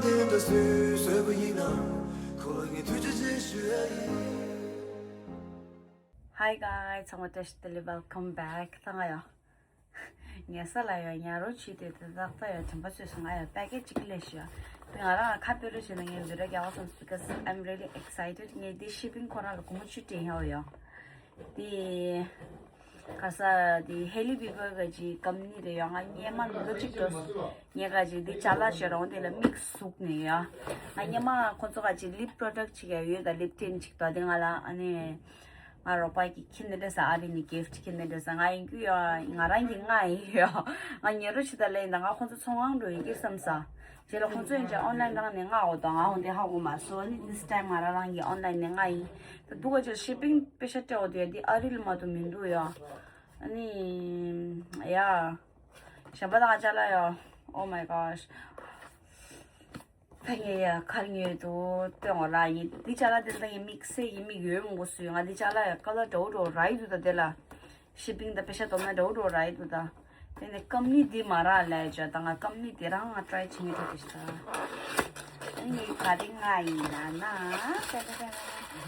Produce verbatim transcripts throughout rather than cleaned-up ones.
དེ་འདྲ་སུས་བཟོས་པ་ཡིན་ན། ཁོ་ལ་ངས་ཐུགས་རྗེ་ཆེ་ཞུ་ཡ་ཡིན། Hi guys, ཚང་མ་བཀྲ་ཤིས་བདེ་ལེགས། Welcome back. ད་ང་ཡང་ཉལ་ས་ལ་ཡང་ཉལ་རོགས་བྱེད་དུས་དེ་ཏག་ཏག་ཡང་དྲན་པ་གསོས་སོང་། ང་ཡང་པེ་ཀེ་ཅིག་ལས་ཤི་ཡ། དེ་ང་རང་ཁ་དཔེ་རུ་བྱས་ན་ངས་འདི་འདྲ་རྒྱག་པ་སོང་། Because I'm really excited. ངས་འདི་shipping ཁོ་རང་ལ་སྒོར་མོ་བཅུ་སྤྲད་ཡོད་ཡོད། དེ་ག་ས་དེ་Hailey Bieber ག་ཅིག་company དེ་ཡོད། ང་སྔོན་མ་ལོ་གཅིག་འགྲོ་སོང་། ངས་ག་ཅིག་འདི་ཅ་ལག་བྱེད་རོགས་དེ་ལ་དམིགས་ཟུག་ནས་ཡོད། ང་སྔོན་མ་ཁོ་ཚོ་ག་ཅིག་lip product ཅིག་ཡོད་ད། Lip tint ཅིག་ད། དེ་ང་ལ་ཨ་ནི་ང་རོགས་པ་གིས་ཁྱེར་ནས་འདྲ་ས། ཨ་རི་ནས་gift ཁྱེར་ནས་འདྲ་ས། ང་ཡིན་རྒྱུ་ཡོད། ང་རང་གིས་མངགས་ཡིན་ཡོད། ང་ཉལ་རོགས་བྱེད་ད་ལས་ཡིན་ད། ང་ཁོ་ཚོ་ཚོང་ཁང་འགྲོ་ཡིན་གྱི་བསམ་ས། རྗེས་ལ་ཁོང་ཚོ་ཡིན་ཀྱང་online རང་ནས་མངགས་འོ་དང་། ང་འོ་དེ་ཧ་གོ་མ་སོང་། ཨ་ནི་this time ང་རང་རང་གིས་online ནས་མངགས་ཡིན། ད་འདུག་ག་ཅིག་shipping པེ་ཤ་སྤྲད་འོ་དེ་འདི་ཨ་རི་ལ་མ་གཏོགས་མི་འདུག་ཡ། ཨ་ནི་ཡ། གཞན་པ་དང་ཅ་ལག་ཡ། Oh my gosh. ད་ངས་ཡ་གར་ཉོས་འདུག་སྟོན་འོ་ར་ཡིན། འདི་ཅ་ལག་དེ་ད་ངས་དམིགས་བསལ་གྱི་མིག་ཡོད་མང་པོ་བཟོས། ང་འདི་ཅ་ལག་ཡ་ཀ་ལར་འདྲ་བོ་འདྲ་བོ་རག་གི་འདུག་ད། དེ་ལ་shipping དང་པེ་ཤ་བསྡོམས་ན་འདྲ་བོ་འདྲ་བོ་རག་གི་འདུག་ད། དེ་ནས་ཀམ་ནི་འདི་མ་རག་ལས་བྱ་ད། ང་ཀམ་ནི་དེ་རང་ང་try བྱེད་ངེས་འགྲོ་གི་ཤི་ད། ཨ་ནི་ག་རེ་ང་ཡིན་ན་ན།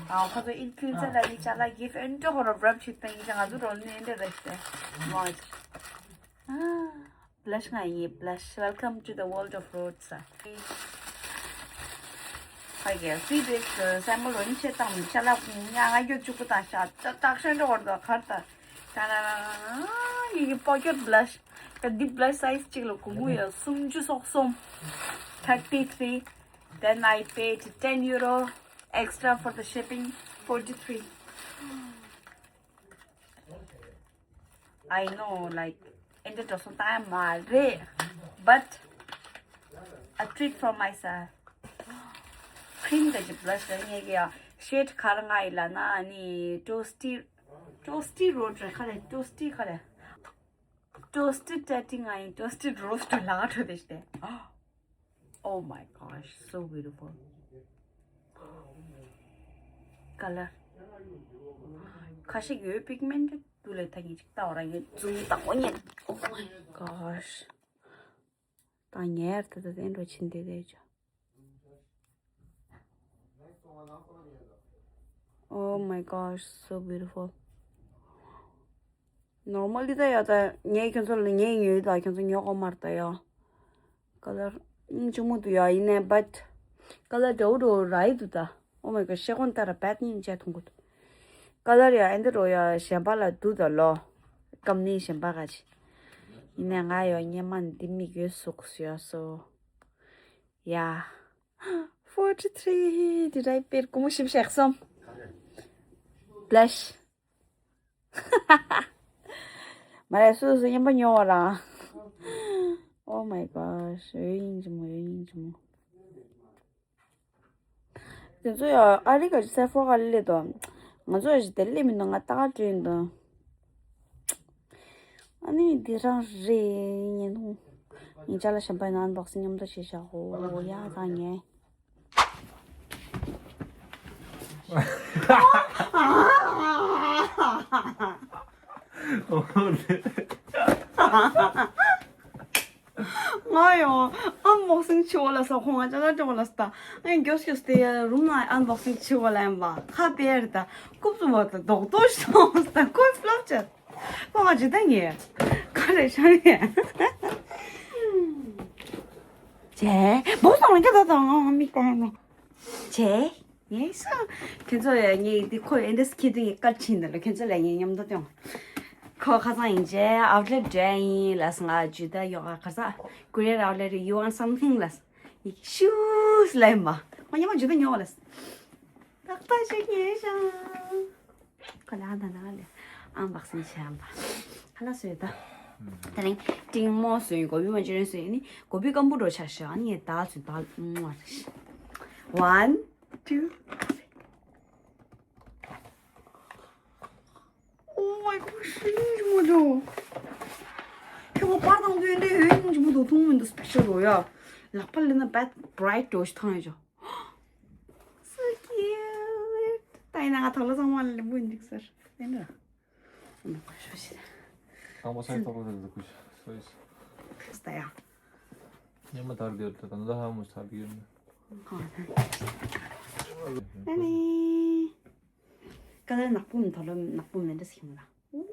ཨ་ཁོ་ཚོ་influencer ལ་ཡི་ཅ་ལག་gift ཨེ་འདྲ་ཁོ་ར་wrap བྱེད་ད་ཡིན་ཅང་ང་ཚོ་རོལ་ནས་ཨེ་འདྲ་རེད་ཤི་ད། མོ། ཨ། Blush ང་ཡིན། Blush, welcome to the world of rose. Okay, see this, uh, sample one ཆེ་དང་ཤ་ལག་ཉ་ང་རྒྱུ་གཅིག་པུ་དང་ཤ་ཏག་ཏག་ཤ་འདྲ་བར་དུ་གར་དང་ད་ན་ན་ན་ཡི་གི་pocket blush. ད་འདི་blush size གཅིག་ལ་སྒོར་མོ་ཡ་སུམ་ཅུ་སོ་གསུམ། Thirty three. Then I paid ten euro extra for the shipping. Forty three. I know, like, ཨེ་འདྲ་འགྲོ་སོང་ད་མ་རེད། But a treat for myself. Cream ག་ཅིག་blush རེད། ངས་ཀྱི་ཡ་shade ག་རེ་མངགས་ཡིན་ལབ་ན། ཨ་ནི་toasty, toasty rose རེད། ག་རེ་toasty ག་རེ་toasty tatty མངགས་ཡིན། Toasty rose འགྲོ་ལག་འགྲོ་དེ་ཤི་ཏེ། Oh my gosh, so beautiful. Color. ཁ་ཤས་ཡོད་pigmented འདུག་ལས། ད་ངས་ཅིག་ལྟ་བ་ར་ངས་zoom བཏང་གོ་ཉན། Oh my gosh. ད་ངས་ད་ད་དེ་འགྲོ་ཕྱིན་དེ་རེད་ཅོ། Oh my gosh, so beautiful. Normally ད་ཡ་ད་ངས་ཁྱོད་ཚོ་ལ་ངས་ཉོས་ད། ཁྱོད་ཚོ་ཉོ་གོ་མ་རེད་ད་ཡ། Color སྙིང་རྗེ་མོ་འདུག་ཡ། ཡིན་ནའི་but color འདྲ་བོ་འདྲ་བོ་རག་གི་འདུག་ད། Oh my god, ཤེལ་སྒོ་ལྟར་ར་བད་སྙིང་རྗེ་མཐོང་གི་འདུག། Color ཡ་ཨེ་འདི་འདྲ་བོ་ཡ་གཞན་པ་ལ་འདུག་ད་ལོ། ཀམ་ནི་གཞན་པ་ག་ཅིག། ཡིན་ནའི་ང་ཡ་སྔོན་མ་འདི་མིག་ཡོད་ཟུག་སུ་ཡ་སོ། ཡ། Forty three དེ་འདྲ་དཔེར་སྒོར་མོ་བཞི་བཅུ་ཞེ་གསུམ། Blush མ་རེད། སོ་སོ་སྙན་པ་ཉོ་བ་རང་། Oh my gosh, ཡོད་སྙིང་རྗེ་མོ། ཡོད་སྙིང་རྗེ་མོ། དེ་ཚོ་ཡ་ཨ་རི་ག་ཅིག་Sephora ག་ལས་དོ། ང་ཚོ་ཡ་ཞིག་དེ་ལས་མི་འདུག། ང་ལྟ་ག་བྲོས་འདུག། ཨ་ནི་འདི་རང་རེད་ཉན་ཐུང་། ངའི་ཅ་ལག་གཞན་པ་ཡིན་ན་unboxing མཉམ་དུ་བྱེད་བཞག་གོ་ཡ་ད་ངས། ང་ཡང་unboxing བྱེད་དགོས་ལབ་ས། ཁོང་ང་ཅ་ལག་སྤྲད་དགོས་ལབ་ས། ད་ངས་མགྱོགས་མགྱོགས་དེ་རུམ་ནང་unboxing བྱེད་དགོས་ལབ་ཡིན་པ། ཁ་དཔེ་རེད་ད། རྐུབ་ཙུམ་པ་ད་རྡོག་རྡོག་ཞིག་མཐོང་ད་ཁོའི་flop བྱས། ཁོ་ང་ཇི་ལྟ་ངས་ག་རེ་ཤར་ཡས། ཇེ་བོ་སོང་ལ་སྐྱ་ད་དང་ང་མིག་ལྟ་ཡ་ནོ། ཇེ། ངས་ཤ། ཁྱེད་ཚོ་ཡ་ངས་འདི་ཁོ་ཨེ་འདྲས་ཁྱེད་དུ་ངས་བཀའ་ཕྱིན་ད་ལ་ཁྱེད་ཚོ་ལ་ངས་མཉམ་དུ་སྟོན། ཁོ་ཁ་སང་ཡིན་ཇེ་outlet འདྲ་ཡིན་ལ་སང་ང་ཇི་ལྟ་ཡོད་ག་ག་ས་Korean outlet you want something ལ་ཡིག་ཤུས་ལ་ཡིན་པ། ཁོ་ཉི་མ་ཇི་ལྟ་ཉོ་ལ། ཏག་ཏག་ཞིག་ཉོས་ཤག། ཁོ་ལ་ཨ་ད་ན་ལེ། ཨང་བག་སིན་ཆེ་ཨམ་པ། ཁ་ལ་སོས་ད། དེ་རིང་ཏིང་མོ་སོས་གོ་བི་མ་ཅི་རིང་སོས་ནི་གོ་བི་སྐམ་པོ་འགྲོ་ཆ་ཤག་ཨ་ནི་ངས་ད་སོས་ད། One, two, three. Oh my god, ཤིན་ཏུ་མོ་འགྲོ། ཁྱོད་པར་དང་དུས་འདྲ་ཡོད་ཡིན་གྱི་མོ་འདུག་ཐུང་མི་འདུག་special རོ་ཡ། ལག་པ་ལ་ན་bad bright འགྲོ་ཞིག་ཐང་ཡོད་ཅོ། So cute. ད་ཡིན་ན་ང་ཐོག་ལ་ཚང་མ་ལ་ལེན་པོ་ཡིན་འགྲིག་ཟེར། ཡིན་འདྲ། ཨ་མ་ཁ་ཤོ་ཤི། ཁང་པ་སའི་ཐོག་ལ་ལ་ཁུ་ཤོ་ཤི། ད་ཡ། ཉི་མ་ཐར་དེར་ད་ད་ཧ་མོ་ཐར་དེར་ནི། ཨ་ནི། ཀ་ལར་ནག་པོ་མི་ཐོ་ལོ་ནག་པོ་མི་འདྲ་ཞིག་མ་ར།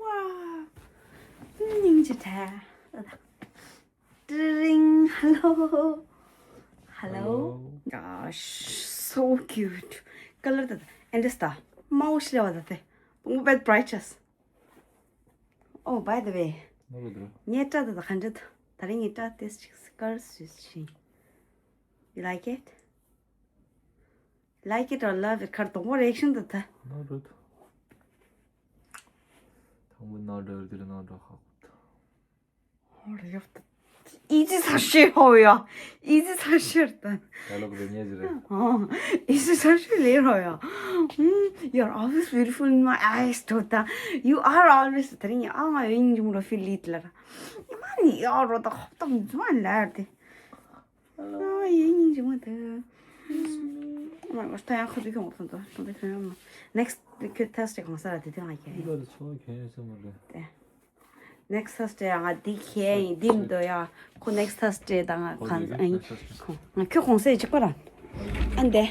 ཝ། སྙིང་རྗེ་ཐལ། ཏྲིང་། Hello. Hello. Hello. Gosh, so cute. ཀ་ལར་ད་ད་ཨེ་འདྲ་སྟ། མའོ་ཤི་ལེ་བ་ད་དེ། ངུ་བེད་བྲའི་ཆས། Oh, by the way. ངའི་སྐྲ་ད་ད་ག་འདྲ་ད། ད་རིང་ངའི་སྐྲ་ཏེས་ཅིག་ཀར་སུས་ཤིང་། You like it? Like it or love it. ཁར་དོག་མོ་རེག་ཤིན་ད་ད། ན་རུད། ཐང་པོ་ན་རུད་དེ་ན་རུད་ཧ་གོ་ད། ཧོ་རེ་ཡོད་ད། ཨི་ཙི་ཚར་ཤེས་ཧོ་ཡ། ཨི་ཙི་ཚར་ཤེས་ད། ད་ལོག་རེ་ཉེ་ཟི་རེ། ཨོ། ཨི་ཙི་ཚར་ཤེས་ལེ་ཧོ་ཡ། ཧུམ། You're always beautiful in my eyes ད་ད། You are always. ད་རིང་ཨ་ང་ཡོད་ཉིན་ཇུ་མུ་རོ་ཕི་ལི་ཏི་ལ་ར། ཨི་མ་ནི་ཡ་རོ་ད་ཧོབ་ཏམ་ཛུ་མ་ལ་ར་དེ། ཨ་ཡིན་ཡིན་ཅི་མ་ཐུབ། ཨ་མ་ལྟ་ཡང་ཁ་ཐུག་ཁྱོད་ངོ་ཚ་འདུག་ཁྱོད་ཁྱོད་ཡང་མ། Next ཁྱོད་Thursday གང་ས་ར་དེ་དོན་ལ་ཁྱེད། ཁྱོད་ཚོ་ཁྱོད་ཡོད་ས་མ་རེད། དེ། Next Thursday ཡང་ང་འདི་ཁྱེད་ཡིན་འདི་མི་འདུག་ཡ། ཁོ་next Thursday དང་ང་གང་ཨ་ཡིན། ཁོ་ང་ཁྱོད་གོང་ས་གཅིག་པ་ར། ཨ་འདི།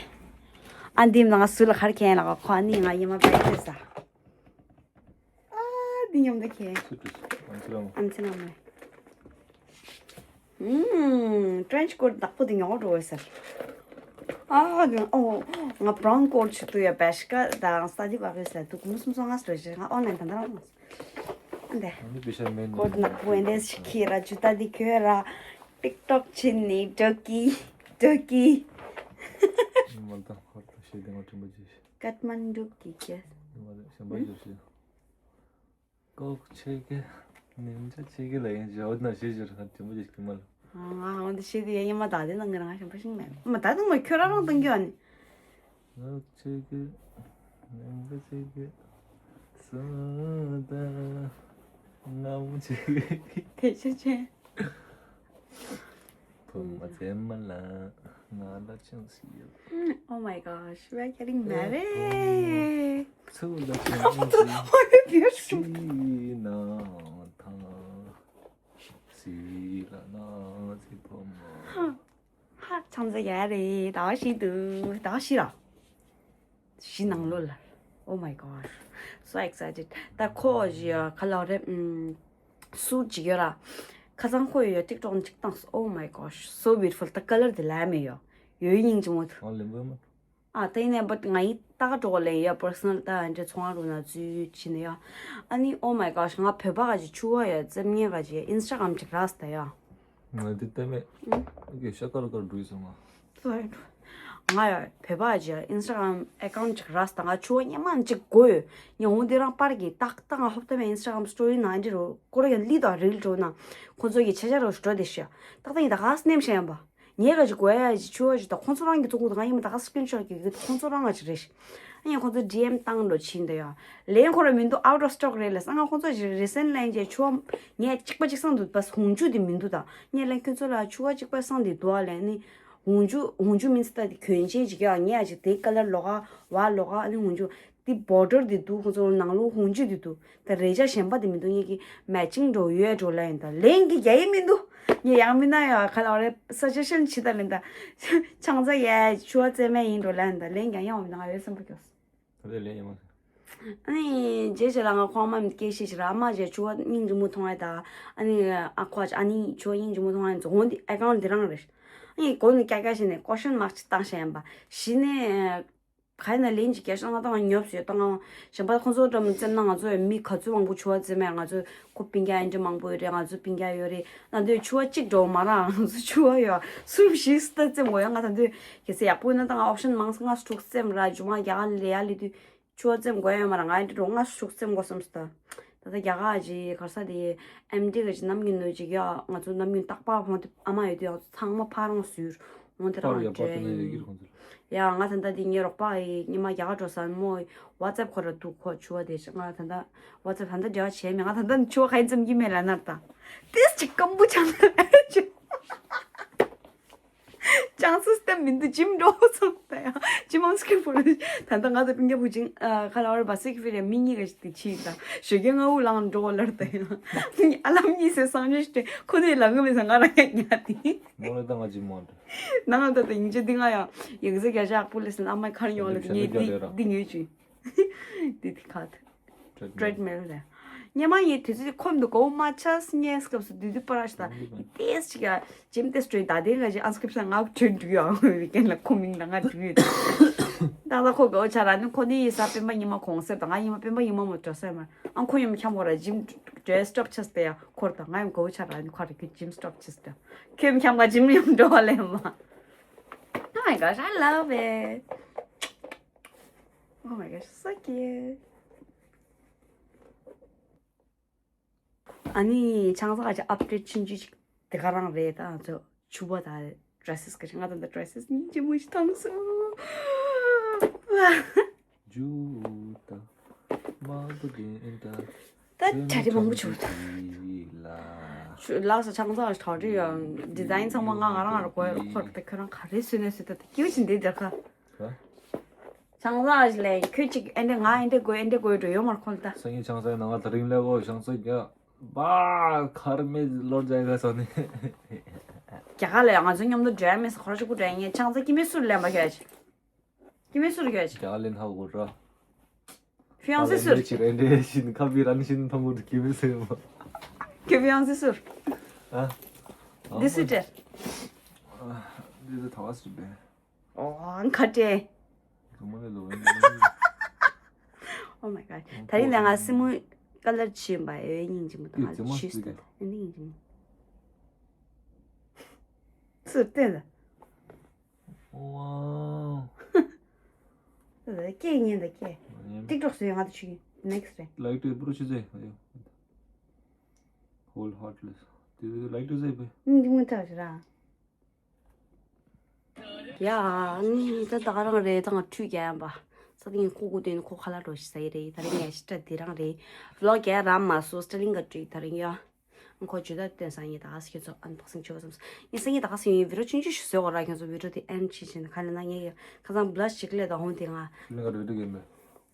ཨ་འདི་མི་ང་སུ་ལ་ཁར་ཁྱེད་ཡིན་ལ་ཁོ་ཨ་ནི་ང་ཡིན་མ་པའི་ཁྱེད་ས། ཨ་འདི་ཉོམ་ད་ཁྱེད། སུ་དུ་སུ་ཨམ་ཆི་ལ་མ། ཨམ་ཆི་ལ་མ། ཨུམ། trench coat བདག་པོ་དེ་ཉོག་འགྲོ་བས་ཟེར། ཨ་ཨོ་ང་brown coat ཆུ་ཏུ་ཡ་བེ་ཤ་ཀ་དང་study བ་གི་ཟེར་དུ་ཀུ་མུ་སུམ་སོང་ང་སྤྲོད་ཞེ་ང་online དང་དང་ཨ་འདེ། ཨ་ནི་བེ་ཤ་མེན་coat ནག་པོ་ཨེ་འདེ་ཤི་ཁི་ར་ཇུ་ཏ་དེ་ཁྱོད་ར་TikTok ཆེན་ནི་ཌོ་ཀི་ཌོ་ཀི། མ་ད་ཧོར་ད་ཤེས་དེ་ང་དྲན་པ་ཅི། ཀཏ་མན་ཌུ་གི་ཁྱེད། མ་ད་ཤམ་པ་ཡོད་ཤེས། ཀོག་ཆེ་གེ། ནིན་ཇ་ཆེ་གེ་ལ་ཡིན་ཇ་འོ་ན་ཞེས་ཞུ་ར་དྲན་པོ་ཅིག་གི་མ་ལ། ཨ་ང་འོ་འདི་ཤེས་དེ་ཡ་ཡིན་མ་ད་དེ་ནང་གི་རང་ཞིམ་པོ་ཞིག་མེད་མ་ད་དུང་མ་ཁྱོད་རང་རང་གཏོང་རྒྱུ་ཨ་ནི། ཀོག་ཆེ་གེ། ནིན་ཇ་ཆེ་གེ། སོ་ད། ང་མོ་ཆེ་གེ། དེ་ཆེ་ཆེ། ཕུ་མ་ཙེ་མ་ལ་ང་ལ་ཅུང་ཟད་ཡོད། Oh my gosh, we're getting married. ཚུ་ལ་ཅུང་ཟད་ཡོད། སི་ན་ཐང་སི་ལ་ན་ཚི་ཕུ་མ། ཧ་ཅང་ཟ་ཡ་རེད་ད་ཤི་དུ་ད་ཤི་ར། ཞི་ནང་ལོ་ལ། Oh my gosh, so excited. ད་ཁོ་ཡ་ཁ་ལ་རེ་ཨུམ། སུ་ཅིག་ཡོད་ར། ཁ་སང་ཁོ་ཡོད་ཡ་TikTok ཅིག་བཏང་སོང་། Oh my gosh, so beautiful. ད་color དེ་ལ་མེ་ཡོ། ཡོད་སྙིང་རྗེ་མོ་དུ། ཨ་ལེ་འབུ་མ། ཨ་ད་ཡིན་ནའི་བཊ་ང་ཡི་ད་ག་འགྲོ་ག་ལེ་ཡ་personal ད་འདྲེ་ཚོང་ཨ་རུ་ན་ཙུ་ཅི་ནི་ཡ། ཨ་ནི་Oh my gosh, ང་བོད་པ་ག་ཅིག་ཆུ་བ་ཡ་ཙེམ་ཉེ་ག་ཅིག་Instagram ཅིག་རག་སྟ་ཡ། ང་འདི་ལྟ་མེད། ཨུ། ཨུ་གེ་ཤ་ཀར་ཀར་འགྲོ་ཡི་སོང་ང་། སོ་ཡ་འགྲོ། ང་ཡ་བོད་པ་ཅིག་Instagram account ཅིག་རག་སྟ་ང་ཆུ་བ་སྙེ་མ་ཅིག་དགོས་ཡོད། ཉ་འོང་འདི་རང་པར་གི་ཏག་ཏག་ང་ཧོབ་ཏེ་མེད་Instagram story ནང་འདི་རུ་ཀོ་ར་ཡ་ལི་དང་རིལ་འགྲོ་ན་ཁོ་ཚོ་གི་ཆ་ཆ་རུ་འགྲོ་དེ་ཤ་ཏག་ཏག་ཡིན་ད་ག་སྣེམ་ཤ་ཡམ་པ། ངས་ག་ཅིག་གོ་ཡ་ཅིག་ཆུ་བ་ཅིག་དང་ཁོང་ཚོ་རང་གི་ཐུག་གུ་དང་ང་ཡིན་མ་ད་ག་screenshot གི་གི་ཁོང་ཚོ་རང་ང་ཅིག་རེད། ཨ་ཡང་ཁོང་ཚོ་ཌི་ཨེམ་བཏང་འགྲོ་ཕྱིན་འདི་ཡ། ལན་ཁོ་ར་མི་འདུག out of stock རེད་ལ་ས་ང་ཁོང་ཚོ་ཅིག་recent line ཅིག་ཆུ་བ་ངས་གཅིག་པ་གཅིག་སང་འདུག་པ་ཧུང་ཅུ་དེ་མི་འདུག་ད་ངས་ལན་ཁྱོད་ཚོ་ལ་ཆུ་བ་གཅིག་པ་སང་དེ་འདུག་ཨ་ལན་ནི་ཧུང་ཅུ་ཧུང་ཅུ་མིན་སི་ད་དེ་གྱོན་ཆས་ཅིག་ཡ་ངས་ཡ་ཅིག་དེ་color ལོག་ཨ་བ་ལོག་ཨ་ཨ་ནི་ཧུང་ཅུ། དེ་border དེ་འདུག་ཁོང་ཚོ་ནང་ལོགས་ཧུང་ཅུ་དེ་འདུག་ད་རེ་ཆ་གཞན་པ་དེ་མི་འདུག་ངེད་ཀྱི་matching འགྲོ་ཡོད་འགྲོ་ལ་ཡིན་ད་ལན་གྱི་རྒྱ་ཡིག་མི་འདུག་ངས་ཡང་མི་ན་ཡ་ཁ་ལ་རེ་suggestion ཆི་ད་ལན་ད་ཆང་ཚ་ཡ་ཆུ་བ་རྩེ་མེད་ཡིན་འགྲོ་ལ་ཡིན་ད་ལན་ཀྱང་ཡང་འོང་ན་ང་ཡོད་བསམ་པ་སྐྱོ། ད་ལན་ཡིན་མ། ཨ་ནི་རྗེས་ཆ་ལ་ང་ཁོང་མ་སྐད་ཤེས་ཤིག་ར་ཨ་མ་རྗེས་ཆུ་བ་སྙིང་རྗེ་མོ་མཐོང་ཡ་ད་ཨ་ནི་ཨ་ཁོ་ཨ་ནི་ཆུ་བ་སྙིང་རྗེ་མོ་མཐོང་ཡ་འོང་འདི་account འདི་རང་རེད། ཨ་ནི་གོ་ནི་ཀྱ་ཀྱ་ཞིག་ནས་question mark ཅིག་བཏང་ཤ་ཡིན་པ་གཞི་ནས། ག་ཡིན་ན་ལན་ཅིག་རྒྱག་ཤོག་ང་ད་ང་ཉོབ་ཟེར་ད་ང་གཞན་པ་ཁོང་ཚོ་འདྲ་མི་བཙེམ་ན་ང་ཚོ་ཡང་མི་ག་ཚོད་མང་པོ་ཆུ་བ་བཙེམ་ཡ་ང་ཚོ་ཁོ་སྤུན་ཀྱག་ཨེ་འདྲ་མང་པོ་ཡོད་རེད་ང་ཚོ་སྤུན་ཀྱག་ཡོད་རེད་ད་དུང་ཆུ་བ་གཅིག་འགྲོ་མ་རག་ང་ཚོ་ཆུ་བ་ཡོད་གསུམ་བཞི་སུ་ད་བཙེམ་དགོས་ཡ་ང་ད་དུང་གལ་སྲིད་ཡག་པོ་ཡོད་ན་ད་ང་option མང་ང་དྲུག་བཙེམ་ར་ཇུ་མ་རྒྱ་གར་ལ་ཡ་ལི་དུས་ཆུ་བ་བཙེམ་དགོས་ཡ་མ་རག་ང་ཨེ་འདྲ་འགྲོ་ང་དྲུག་བཙེམ་དགོས་བསམ་སུ་ད་ད་ད་རྒྱ་གར་ཅིག་གར་ས་དེ་ཨེམ་ཌི་ག་ཅིག་ནམ་རྒྱུན་ནོ་ཅིག་ཡ་ང་ཚོ་ནམ་རྒྱུན་རྟག་པར་ཧོང་དེ་ཨ་མ་ཡོད་དུས་ཡ་ཚང་མ་ཕ་རོང་ཟུར། འོན་ཏེ་རང་པར་ཡ་པར་ཏུ་ནས་ཡོད་ཀྱི་རེད་ཁོང་ཚོ། ཡ་ང་ད་ལྟ་འདི་ངའི་རོགས་པ་ཡི་ཉི་མ་རྒྱ་གར་འགྲོ་ས་མོ་WhatsApp ཁོ་ར་འདུག་ཁོ་ཆུ་བ་དེ་ང་ད་ལྟ་WhatsApp ད་ལྟ་འབྲེལ་བ་བྱས་མེད་ང་ད་ལྟ་ཆུ་བ་ག་ཡིན་ཙམ་གྱི་མེད་ལ་ནར་ད། ཏིས་ཅིག་སྐམ་པོ་ཆང་ད་ཆུ། ཅང་སུ་སྟབས་མི་འདུག་ཇིམ་འགྲོ་སོང་ད་ཡང་ཇིམ་ཨང་སི་ཀེ་པོ་ད་ལྟ་ང་དང་སྤུན་ཀྱག་བུ་ཆེན་ཁ་ལ་བར་བ་སི་ཀི་ཕི་རེ་མི་གཉིས་ཀ་ཞིག་དེ་ཕྱིན་ད་ཞོགས་ཀས་སྔ་པོ་ལངས་འགྲོ་ལར་ད་ཡང་ཨ་ལམ་གཉིས་སེ་སང་ཉོས་ཤི་ཁོ་ནས་ལ་ངུ་མི་ས་ང་རང་ཡང་ཉལ་དེ་མོ་ལ་ད་ང་ཇིམ་མ་འགྲོ་ནང་ད་ད་ཡིན་ཅི་འདི་ང་ཡང་ཡིག་ཟེ་རྒྱ་ཞག་པུ་ལི་སི་ཨ་མའི་ཁར་ཡོང་ལ་ངས་འདི་འདི་ངོས་ཅི་འདི་དེ་ཁ་ད། ཊྲེཌ་མིལ་རེད། སྙེ་མ་ཡིན་དུས་ཚོད་ཁོམ་དུ་གོ་མ་ཆ་སྙེ་སྐབས་སུ་དུས་དུས་པར་ཞིག་དང་ཏེས་ཅིག་ཡ་ཇིམ་ཏེས་ཊྲེན་ད་དེ་འགའ་ཞིག་ཨན་སྐིབ་སང་ང་ཊྲེན་འགྲིག་ཡོད་ཨང་བི་ཀེན་ལ་ཁོ་མིང་ལ་ང་འགྲིག་ཡོད་ད་ད་ཁོ་གོ་ཆ་ར་ནི་ཁོ་ནི་ཡི་ས་སྤེན་པ་ཉི་མ་གོང་སེབ་དང་ང་ཉི་མ་སྤེན་པ་ཉི་མ་མོ་འགྲོ་སེ་མ་ཨང་ཁོ་ཡོམ་འཁྱམ་གོ་ར་ཇིམ་ཊྲེན་སི་ཊོབ་ཆེས་ཏེ་ཡ་ཁོར་དང་ང་ཡོམ་གོ་ཆ་ར་ནི་ཁོ་ར་ཁྱོད་ཇིམ་སི་ཊོབ་ཆེས་ཏེ་ཁྱོད་ཡོམ་འཁྱམ་ག་ཇིམ་ཡོམ་འགྲོ་བ་ལེ་མ། Oh my gosh, I love it. Oh my gosh, so cute. ཨ་ནི་ཆང་ས་ག་ཅིག་ཨབ་ཌེཊ་ཆུང་ཆུང་ཅིག་དེ་ག་རང་རེད་ད་ང་ཚོ་ཕྱུ་པ་དང་ཌི་རེ་སི་ག་ཅིག་ང་དང་ད་ཌི་རེ་སི་སྙིང་རྗེ་མོ་ཞིག་བཏང་སོང་། ཇུ་ད་མང་པོ་དེ་ཨིན་ད། ད་གྲ་སྒྲིག་མང་པོ་བྱུང་ད། ལགས་སོ་ཆང་ས་གྲ་སྒྲིག་ཡང་ཌི་ཛའིན་ཚང་མ་ང་ང་རང་ང་རང་གོ་ཡ་ཁོར་ད་ཁྱོད་རང་ག་རེ་སུས་ནས་སུས་ད་ད་སྐྱིད་པོ་ཞིག་འདི་འདྲ་ཁ། ཆང་ས་ལས་ཁྱོད་ཅིག་ཨེ་འདྲ་ང་ཨེ་འདྲ་དགོས་ཨེ་འདྲ་དགོས་འགྲོ་ཡོད་མར་ཁོལ་ད། སང་ཉིན་ཆང་སའི་ནང་ང་དེ་རིང་ལས་གོ་ཆང་ས་རྒྱ་བ་ཁར་མེད་ལོར་རྒྱ་ག་སོ་ནི། རྒྱ་གར་ལ་ང་ཚོ་མཉམ་དུ་འགྲོ་ཡ་མེད་ས་ཁོ་ར་ཅིག་གུ་འགྲོ་ཡ་ངས་ཆང་ས་སྐྱིད་མེད་སུར་ལེན་པ་ཁྱོད་ཅིག་སྐྱིད་མེད་སུར་ཁྱོད་ཅིག་རྒྱ་གར་ལེན་ཧ་གོ་ར། ཧྥི་ཡང་སི་སུར་ཅིག་རེ་འདྲེ་བཞིན་ཁ་བི་རང་བཞིན་མཐོང་གོ་དུ་སྐྱིད་མེད་སུར་མ། ཁྱོད་ཧྥི་ཡང་སི་སུར། ཨ། འདི་སུ་ཏྲེ། འདི་ད་ཐ་བ་སུ་པེ། ཨོ་ཁ་ཏྲེ། Oh my god. ད་རིང་ལ་ང་སི་མོ་ཀ་ལར་ཆུ་ཡིན་པ་ཨེ་སྙིང་རྗེ་མོ་དང་ང་ཆུ་སྟེ་ཨེ་སྙིང་རྗེ་མོ། སུ་ལྟས་ལ། ཨོ། སྐད་ཉན་ད་སྐད། ཏིག་ཏོག་སུ་ཡོད་ང་ད་ཆུ་ཡིན་ནེག་སི་རེད། ལའིག་ཏུ་པུ་རུ་ཆུ་ཟེ། Whole heartless. དེ་ལའིག་ཏུ་ཟེ་པེ། སྙིང་རྗེ་མོ་ཐག་ཞིག་ར། ཡ། ཨ་ནི་ད་ད་ག་རང་རེད་ད་ང་ཁྲུས་རྒྱག་ཡམ་པ། ས་སྟེང་ཁོ་ཁུ་དེ་ནི་ཁོ་ཁ་ལག་འགྲོ་ཞིག་ཟ་ཡི་རེད་ད་རིང་ཡ་ཤི་ཏྲ་དེ་རང་རེད། བི་ལོག་རྒྱག་རམ་མ་སོ་སི་ཊ་ལིང་ག་ཁྲུས་ད་རིང་ཡ། ཁོ་ཇུ་ད་སྟོན་སང་ཉིན་ད་ག་སི་ཁྱོད་ཚོ་ཨན་བོག་སིང་བྱེད་བསམ་སོང་ཡིན་སང་ཉིན་ད་ག་སི་ཡིན་བི་ཌི་ཡོ་ཆུང་ཆུང་ཞིག་བཟོས་གོ་ར་ཁྱོད་ཚོ་བི་ཌི་ཡོ་དེ་ཨེན་ཌི་བྱེད་བྱེད་ནི་ག་ལ་ན་ངས་ཁ་སང་བི་ལ་ཤི་ཅིག་ལས་ད་ཧོང་དེ་ང་། ཤི་ལིང་ག་བི་ཌི་ཡོ་གེམ་མེ།